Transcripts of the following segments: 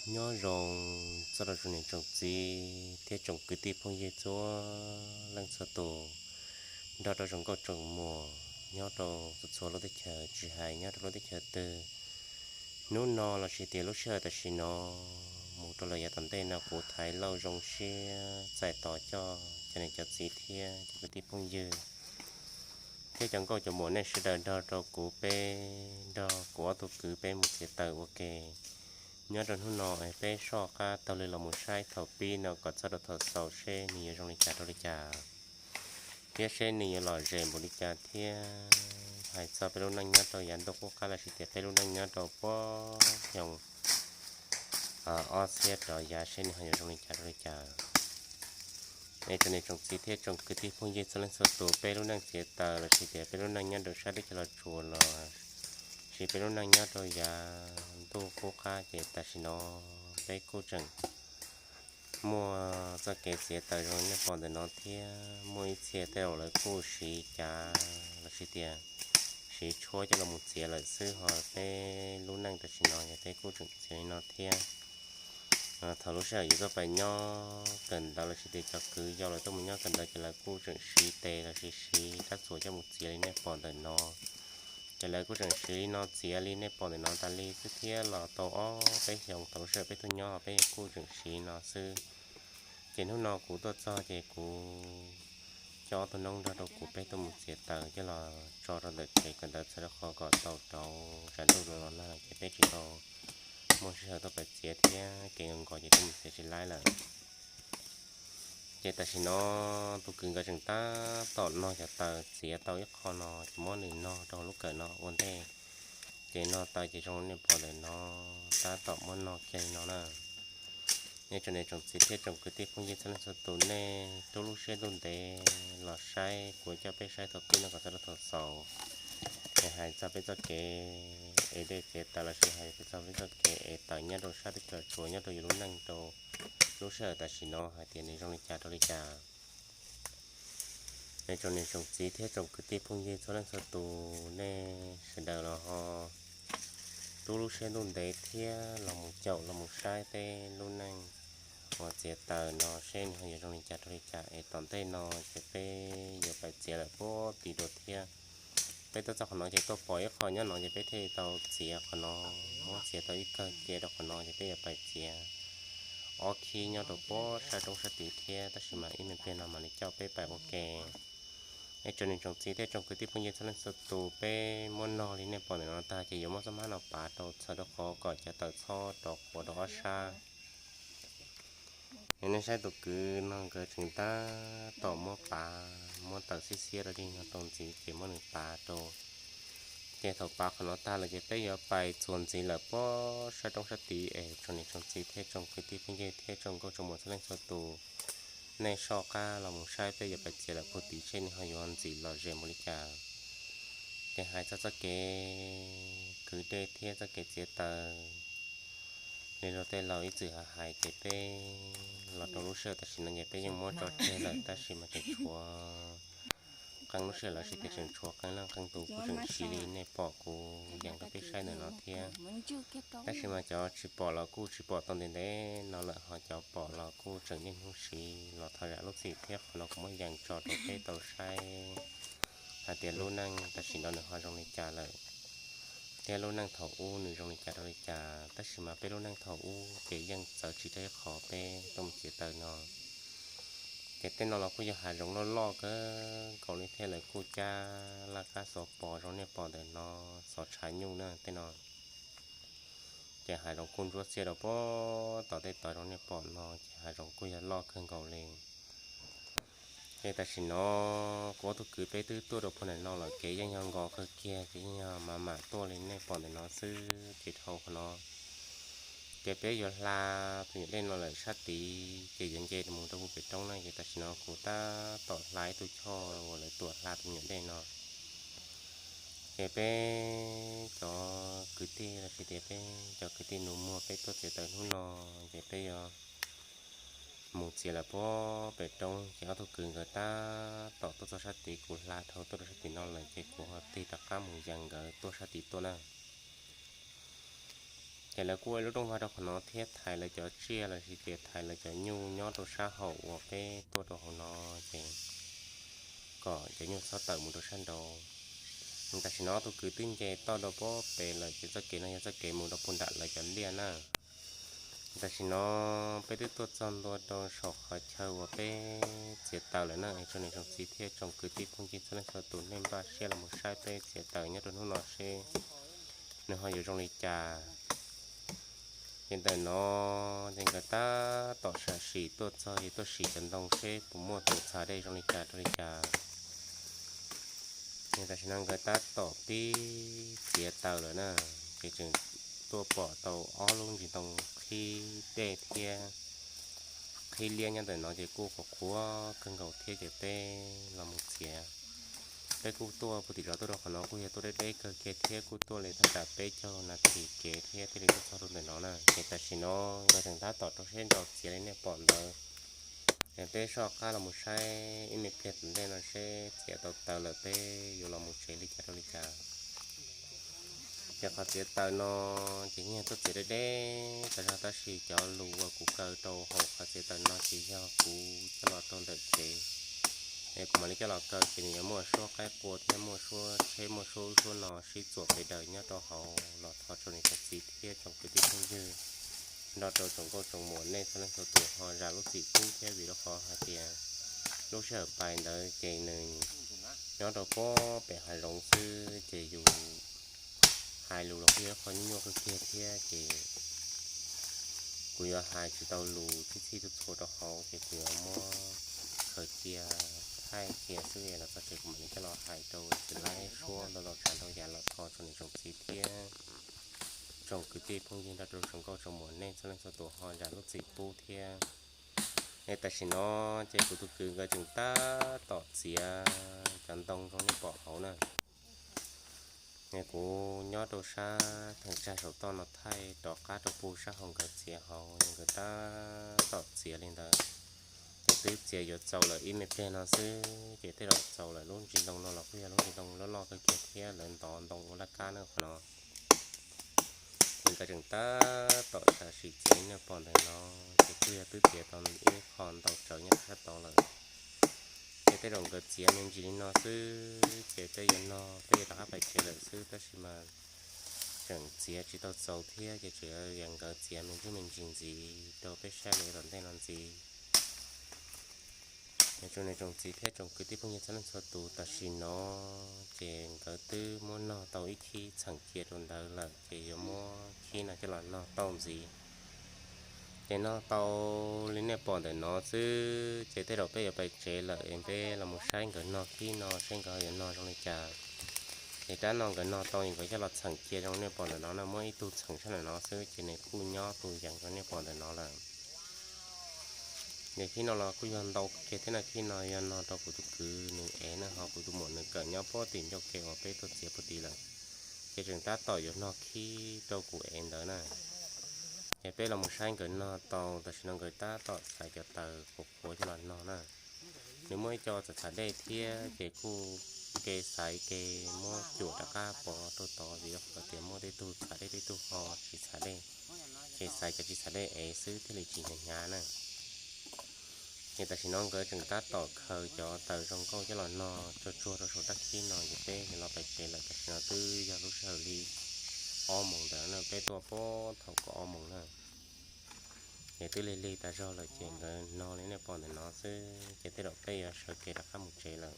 Nyob zoo txog rau tsoom niam tsoom txiv thiab tsoom kwv tij phooj ywg txhua leej txhua tus, nrog rau tsoom nkauj tsoom muam nyob rau txhua txhua lub teb chaws, tsis hais nyob rau lub teb chaws twg. Hnub no los sis tias lub sij hawm tam sim no mus rau lawm yav tom ntej no, kuv Thaiv Lauj zoo siab txais tos coj cov niam cov txiv thiab cov kwv tij phooj ywg thiab cov nkauj cov muam nej sawv daws nrog rau kuv, peb nrog kuv ob tug kwv peb mus txiav taws ua ke. Nyob rau hnub no es peb soj qab taug li los mus saib thaum pib no kom txog rau thaum xaus seb nws yuav zoo li cas rau li cas, thiab seb nws yuav lom zem npaum li cas thiab. Hais txog peb lub neej nyob rau yav ntuj qub qab los sis tias peb lub neej nyob rau puag xyoo ob txhiab rov yav seb nws ho yuav zoo li cas rau li cas. Es tsoom niam tsoom txiv thiab tsoom kwv tij phooj ywg txhua leej txhua tus, peb lub neej txiav taws los sis tias peb lub neej nyob rau sab teb chaws Los Tsuas los sis peb lub neej nyob rau yav ntuj qub qab ces tam sim no peb kuj tseem muaj txoj kev txiav taws zoo li nej pom ntawm no thiab. Muaj ib txhia tej zaum lawv kuj siv cav los sis tias siv tshuab coj los mus txiav lawm xwb, ho peb lub neej tam sim no ces peb kuj tseem txiav li no thiab. Thaum lub sij hawm yuav tuaj pais nyob kawm ntawv los sis tias cov kwv yau lawv tuaj mus nyob kawm ntawv ces lawv kuj tseem siv tes los sis siv rab txuas coj mus txiav li nej pom ntawm no. Ces lawv kuj tseem siv li no txiav li nej pom ntawm no tas li xwb thiab los tau ob peb xyoos thaum lub sij hawm peb tuaj nyob peb kuj tseem siv no xwb. Ces hnub no kuv tuaj txog ces kuv coj ob tug noob nrog rau kuv peb tuaj mus txiav taws coj los tso rau ntawm tsev kawm ntawv txhawm rau qhov kom tau rauv tsam ntuj los los nag ces peb tsis tau muaj sij hawm tuaj pais txiav thiab kev nkaus ces tuaj mus txiav tsis laib lawm. Ces tam sim no tus kwv nkawd tseem tab tom no cov taws txiav tau ib qho no ces muab nws no rau lub kawm no ua ntej. Ces no taws ces zoo li nej pom ntawm no, tab tom muab no kiag li no na. Nej tsoom niam tsoom txiv thiab tsoom kwv tij phooj ywg txhua leej txhua tus, nej rub lub siab ntuj ntev los saib kuv coj peb saib thaum pib no kom txog rau thaum xaus. Es hais txog peb txoj kev ev dej txiav taws los sis hais peb txog peb txoj kev ev taws nyob rau sab teb chaws Los Tsuas nyob rau yus lub neej rau lub sij hawm tam sim no hais tias nws zoo li cas rau li cas. Nej tsoom niam tsoom txiv thiab tsoom kwv tij phooj ywg txhua leej txhua tus, nej sawv daws los ho rub lub siab ntuj ntev thiab los mus caum los mus saib peb lub neej uas txiav taws no seb nws ho yuav zoo li cas rau li cas es tom ntej no ces peb yuav pais txiav lawm puag tim dua thiab. Peb tuaj txog qhov no ces tuaj pom ib qho nyob no ces peb thiaj li tau txiav qhov no, muab txiav tau ib kawg cia rau qhov no ces peb yuav pais txiav ob khib nyob rau puag sab roob sab tid thiab, tab sis mas ib me pliag no mam li coj peb pais ua ke. Es tsoom niam tsoom txiv thiab tsoom kwv tij phooj ywg txhua leej txhua tus, peb muab nog li nej pom ntawm no tag ces yuav muab txoj hmab no pav rau txhawm rau qhov kom cov taws txhob rov qhuav rau ob sab. Es nej saib tus kwv no nkawd tseem tab tom muab pav, muab taws xiab xiab rau dig no rau ntxiv ces muab nws pav rau. Ces thaum pav qhov no tag lawm ces peb yuav pais txuas ntxiv lawm puag sab roob sab tid es tsoom niam tsoom txiv thiab tsoom kwv tij phooj ywg thiab tsoom nkauj tsoom muam txhua leej txhua tus, nej soj qab los mus saib peb yuav pais txiav lawm puag tid seb nws ho yuav ntxim lom zem npaum li cas. Ces hais txog txoj kev kwv dej thiab txoj kev txiav taws li luag tej laus ib txwm hais hais ces peb los rau lub sij hawm tam sim no ces peb yeej muab tso tseg lawm, tab sis mas tseem tshuav qee lub sij hawm los sis tias tseem tshuav qee leej qee tus kuj tseem siv li nej pom kuv yees rau peb saib ntawm no thiab. Tab sis mas cov tsis pom los kuj tsis pom tau ntev ntev no lawm, ho cov pom los kuj tseem niaj hnub siv los thov zam lub txim thiab. Qhov no kuv muab yees tso rau peb tau saib hais tias lub neej tam sim no nws ho zoo li cas lawm, thiab lub neej thaum ub nws zoo li cas rau li cas. Tab sis mas peb lub neej thaum ub ces yeej txawv tsis raug ib qho peb tuaj mus txiav taws no. Ces tej no los kuj yog hav zoov loj loj kawg nkaus li thiab, lawv kuj cab laj kab xov pos zoo nej pom ntawm no, xov tshav nyuj na tej no. Ces hav zoov kuj ntsuab xiab rau puag tom tej tod zoo nej pom no, ces hav zoov kuj yog loj kawg nkaus li. Ces tam sim no kuv ob tug kwv peb twb tuaj rau puag ntawm no lawm, kev yeej yog nkos kawg kiag, ces yeej yog mam mam tuaj li nej pom ntawm no xwb. Ces dhau qhov no ces peb yuav hla tus nyuam dej no lawm sab tid, ces yuav nce mus rau puag pem roob na. Ces tam sim no kuv tab tom hla ib tug choj uas lawv tuam hla tus nyuam dej no. Ces peb cov kwv tij los sis tias peb cov kwv tij nus muag peb tuaj txiav taws hnub no, ces peb yuav mus txiav lawm puag pem roob. Ces ob tug kwv nkawd tab tom tuaj txog sab tid, kuv hla dhau tuaj rau sab tid no lawm, ces kuv ho tig rov qab mus yees nkawd tuaj sab tid tuaj na. Ces lawv kuj ua lub rooj vag rau qhov no thiab thaiv lawv cov tsiaj los sis tias thaiv lawv cov nyuj nyob rau sab hauv uas peb tuaj rau hauv no, ces kom cov nyuj txhob tawm mus rau sab nraud. Tam sim no ob tug kwv twb nce toj rau pob pem lawm, ces txoj kev no yog txoj kev mus rau puag nram lawv cov liaj na. Tam sim no peb twb tuaj txog ntua rau saum qhov chaw uas peb txiav taws lawm na, es tsoom niam tsoom txiv thiab tsoom kwv tij phooj ywg txhua leej txhua tus nej npaj siab los mus saib peb txiav taws nyob rau hnub no seb nws ho yuav zoo li cas. Ces ntawm no ces nkawd tab tom sam sim tuaj txog ces tuaj sim cov ntoo seb puas muaj tus txha dej zoo li cas rau li cas. Ces tam sim no nkawd tab tom pib txiav taws lawm na, ces tseem tuaj pom tau ob lub ntsis ntoo qhib dej thiab qhib liab nyob ntawm no ces kuj qhuav qhuav kawg nkaus thiab ces peb los mus txiav. Peb kuj tuaj puag tim zos tuaj rau qhov no kuj yog tuaj deb deb kawg kiag thiab kuj tuaj li thaj tsam peb caug nas this kev thiab thiaj li tuaj txog rau ntawm no na. Ces tam sim no nkawd tseem tab tom rau siab ntso txiav li nej pom ntawd. Es peb soj qab los mus saib ib me pliag tom ntej no seb txiav tau taws lawm peb yuav los mus tsev li cas rau li cas. Ces qhov txiav taws no ces yeej yog tuaj txiav deb deb tas zog tab sis cov lus uas kuv kaw rau hauv qhov txiav taws no ces yog kuv coj los rau ntawm tsev. Es kuv mam li coj los kaw ces nws yuav muaj suab qaib qua thiab muaj suab tsheb muaj suab ub suab no sib txuam pes daws nyob rau hauv los thov tsoom niam tsoom txiv thiab tsoom kwv tij phooj ywg nrog rau tsoom nkauj tsoom muam nej txhua leej txhua tus ho zam lub txim pub thiab vim rau qhov hais tias lub sij hawm pais ntawd ces nws nyob rau pob pem hav zoov xwb ces yus hais lus los kuj yog qhov nyuaj kawg kiag thiab ces kuv yuav hais tsis tau lus txhij txhij txhua txhua rau hauv ces kuv yuav muab khaws cia thaij cia xwb los txog tsev kuv mam li coj los hais rau txiv laib suab ntau ntau tsav ntau yam los thov tsoom niam tsoom txiv thiab tsoom kwv tij phooj ywg nrog rau tsoom nkauj tsoom muam nej txhua leej txhua tus ho zam lub txim pub thiab. Es tam sim no ces kuv tus kwv nkawd tseem tab tom txiav cov ntoo zoo nej pom hauv na. Es kuv nyob rau sab theem tsag saum toj no thaij rov qab rau puag sab hauv nkawd txiav hauv, nkawd tab tom txiav li ntawd. Ces twb txiav yuav txaus lawm ib me pliag no xwb ces tej zaum txaus lawm, lub ntsis ntoo no los kuj yog lub ntsis ntoo loj loj kawg kiag thiab lawv ntov ntoo ua laj kab na qhov no. Ces nkawd tseem tab tom sam sim txiav li nej pom ntawm no, ces kuj yog twb txiav tau ib qho ntau tsawv nyob rau sab tod lawm. Ces tej zaum nkawd txiav me ntsis li no xwb ces peb yuav no peb yuav rov qab pais tsev lawm xwb tab sis mas tseem txiav tsis tau txaus thiab ces tseem yog nkawd txiav me ntsis me ntsis ntxiv rau peb saib li tom ntej no ntxiv. Tsoom niam tsoom txiv thiab tsoom kwv tij phooj ywg txhua leej txhua tus, tam sim no ces nkawd twb muab nog tau ib khib txheem cia rau ntawd lawm ces yuav muab khib no coj los nog tauj ntxiv. Ces nog tau li nej pom ntawm no xwb ces tej zaum peb yuav pais tsev lawm es peb los mus saib nkawd nog khib no seb nkawd yuav nog zoo li cas. Ces rab no nkawd nog tau es nkawd coj los txheem cia zoo nej pom ntawm no na, muab ib tug txheem sab ntawm no xwb ces nws kuj nyob tus yees zoo nej pom ntawm no lawm. Ces khib no los kuj yog ntau kiag thiab na, khib no yog no rau kuv tus kwv nws ev na, ho kuv tus muam nws kawm nyob pob tim ncauj ke uas peb tuaj txiav puag tid lawm. Ces tseem tab tom yuav nog khib rau kuv ev ntawd na. Ces peb los mus saib nkawd nog tau, tam sim no nkawd tab tom xaiv cov taws qhuav qhuav coj los nog na. Nws muaj ib co txhav txhav dej thiab ces kuj ke xaiv ke muab cuam rov qab pov rau tod vim rau qhov tias muaj tej tug txhav dej tej tug ho tsis txhav dej. Ces xaiv cov tsis txhav dej ev xwb thiaj li tsis hnyav hnyav na. Ces tam sim no nkawd tseem tab tom khaws cov taws zoo nkauj coj los nog tsuag tsuag rau saum rab khib no ces peb yuav los pais tsev lawm. Tam sim no twb yog lub sij hawm li ob moos ntawd na, peb tuaj puag thaum kaum ob moos na. Ces twb lig lig tas zog lawm ces nkawd nog li nej pom ntawm no xwb ces tej zaum peb yuav sawv kev rov qab mus tsev lawm.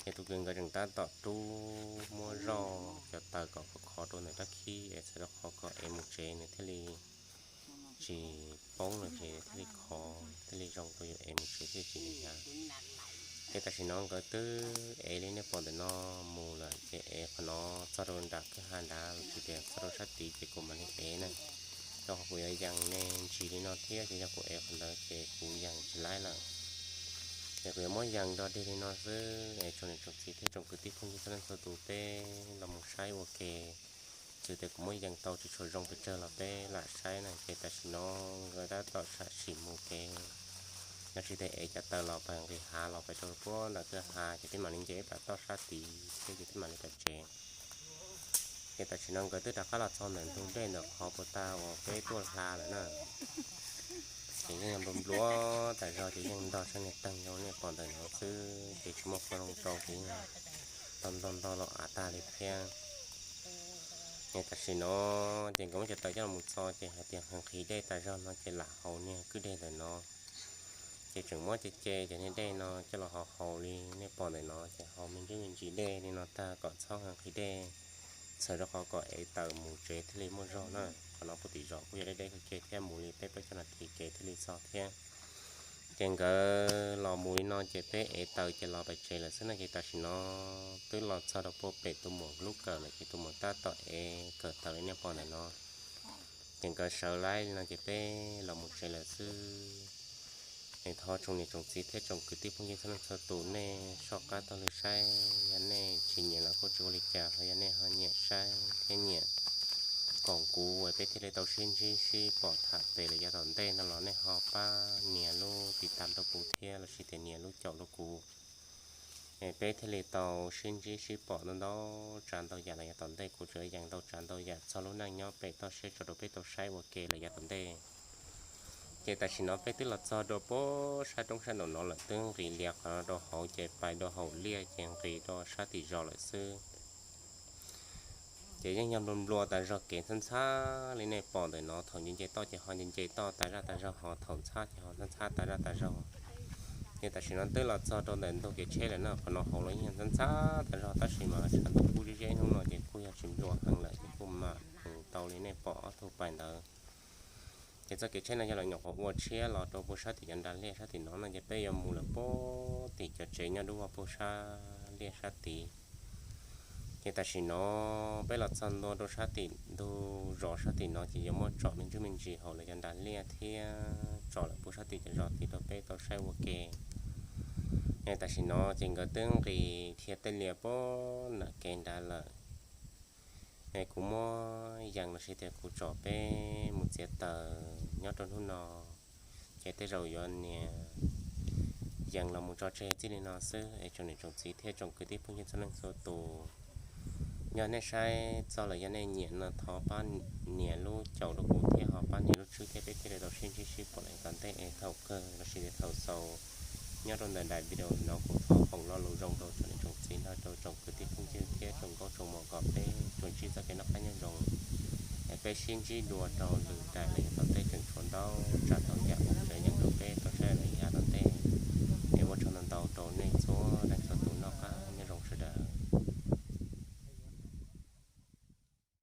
Ces tus kwv nkawd tseem tab tom rub muab zoj cov taws kom khov khov rau ntawm rab khib es txhawm rau qhov kom ev mus tsev nws thiaj li tsis poob los sis thiaj li khov thiaj li zoo rau yus ev mus tsev thiaj tsis hnyav. Ces tam sim no nkawd twb ev li nej pom ntawm no mus lawm ces ev qhov no txog rau nram kwj ha nrad los sis tias txog rau sab tid ces kuv mam li ev na. Rau qhov kuv yuav yees me ntsis li no thiab ces yog kuv ev qhov ntawd ces kuv yees tsis laib lawm. Ces kuv yuav muab yees nrog dig li no xwb es tsoom niam tsoom txiv thiab tsoom kwv tij phooj ywg txhua leej txhua tus peb los mus saib ua ke. Txawm tias kuv muab yees tau tsis tshua zoo pes tsawg los peb lam saib na. Ces tam sim no nkawd tab tom sam sim mus kev, yog tsis tias ev cov taws los pais nqis hav los pais rau puag nram kwj ha ces peb mam li nce ib pam toj sab tid thiab ces peb mam li pais tsev. Ces tam sim no nkawd twb rov qab los txog ntawm ntug dej ntawm qhov puag ta uas peb tuaj hla lawm na. Ces yeej nplua nplua tas zog ces yeej ntog sab niag teeg zoo nej pom ntawm no xwb ces tsis muaj qhov zoo rau ces yeej ntog ntog ntog los av tag li thiab. Ces tam sim no ces nkawd muab cov taws coj los txo ces hais tias nqhis dej tas zog no ces lam haus niag kwj deg ntawm no. Ces tseem muab ce ce cov niag dej no coj los haus haus li nej pom ntawm no ces haus me ntsis me ntsis dej li no tag kom txhob nqhis dej, txhawm rau qhov kom ev taws mus tsev thiaj li muaj zog na. Qhov no puag tim zos kuj yog deb deb kawg kiag thiab, mus li peb plaub caug nas this kev thiaj li txog thiab. Ces nkawd los mus li no ces peb ev taws ces los pem tsev lawm xwb no. Ces tam sim no twb los txog rau puag pem tus muam lub kawm lawm ces tus muam tab tom ev kawm taws li nej pom ntawm no. Ces nkawd sawv laib li no ces peb los mus tsev lawm xwb. Es thov tsoom niam tsoom txiv thiab tsoom kwv tij phooj ywg txhua leej txhua tus nej soj qab taug lw saib, yog nej tsis nyiam los kuj tsis ua li cas, ho yog nej ho nyiam saib thiab nyiam koom kuv uas peb thiaj li tau sib ntsib sib pom tham pem lawm yav tom ntej no los nej ho pab nias lub tiv tam rau kuv thiab lossis tias nias lub caum rau kuv. Es peb thiaj li tau sib ntsib sib pom ntau ntau tsav ntau yam lawm yav tom ntej, kuv tseem yees ntau tsav ntau yam txog lub neej nyob pem toj siab tso rau peb tau saib ua ke lawm yav tom ntej. Ces tam sim no peb twb los txog rau puag sab roob sab nraum no lawm, twb nqis lias qhov no rau hauv ces pais rau hauv liaj ces nqis rau sab tim zos lawm xwb. Ces yeej yog nplua nplua tas zog kev ntxhab ntxhab li nej pom ntawm no, thaum nce nce toj ces ho nce nce toj tas zaj tas zog, ho thaum ntxhab ces ho ntxhab ntxhab tas zaj tas zog. Ces tam sim no twb los txog rau ntawm ntug kev tsheb lawm na, qhov no hauv los yeej yog ntxhab ntxhab tas zog tab sis mas sab ntug kub zeb zeb hnub no ces kuj yog tsis nplua heev lawm ces kuj mam mus tau li nej pom ob tug pais ntawd. Ces txoj kev tsheb no yog los nyuam qhuav ua tshiab los rau puag sab tim cov nras liaj sab tim no no ces peb yuav mus lawm puag tim cov tsev nyob dub vog puag sab liaj sab tid. Ces tam sim no peb los txog ntua rau sab tim ntug zos sab tim no ces yuav muab tsom me ntsis me ntsis hauv lawv cov nras liaj thiab tsom lawm puag sab tim cov zos tid rau peb tau saib ua ke. Es tam sim no ces nkawd twb nqis dhia tej lias puag nram kev nrad lawm. Es kuv muab yees lossis tias kuv tsom peb mus txiav taws nyob rau hnub no, ces tej zaum yuav nias yees los mus tso tseg txij li no xwb. Es tsoom niam tsoom txiv thiab tsoom kwv tij phooj ywg txhua leej txhua tus, yog nej saib txog lawm yog nej nyiam no thov pab nias lub caum rau kuv thiab ho pab nias lub tswb thiab peb thiaj li tau sib ntsib sib pom lawm yav tom ntej. Es thaum kawg lossis tias thaum xaus nyob rau ntawm daim video no kuv thov foom lo lus zoo rau tsoom niam tsoom txiv nrog rau tsoom kwv tij phooj ywg thiab tsoom nkauj tsoom muam kom peb tsuas ntsib txoj kev noj qab nyob zoo. Es peb sib ntsib dua rau lwm daim lawm yav tom ntej, tseem tshuav ntau tsav ntau yam uas tseem yeem rau peb tau saib lawm yav tom ntej. Es ua tsaug ntau ntau rau nej txhua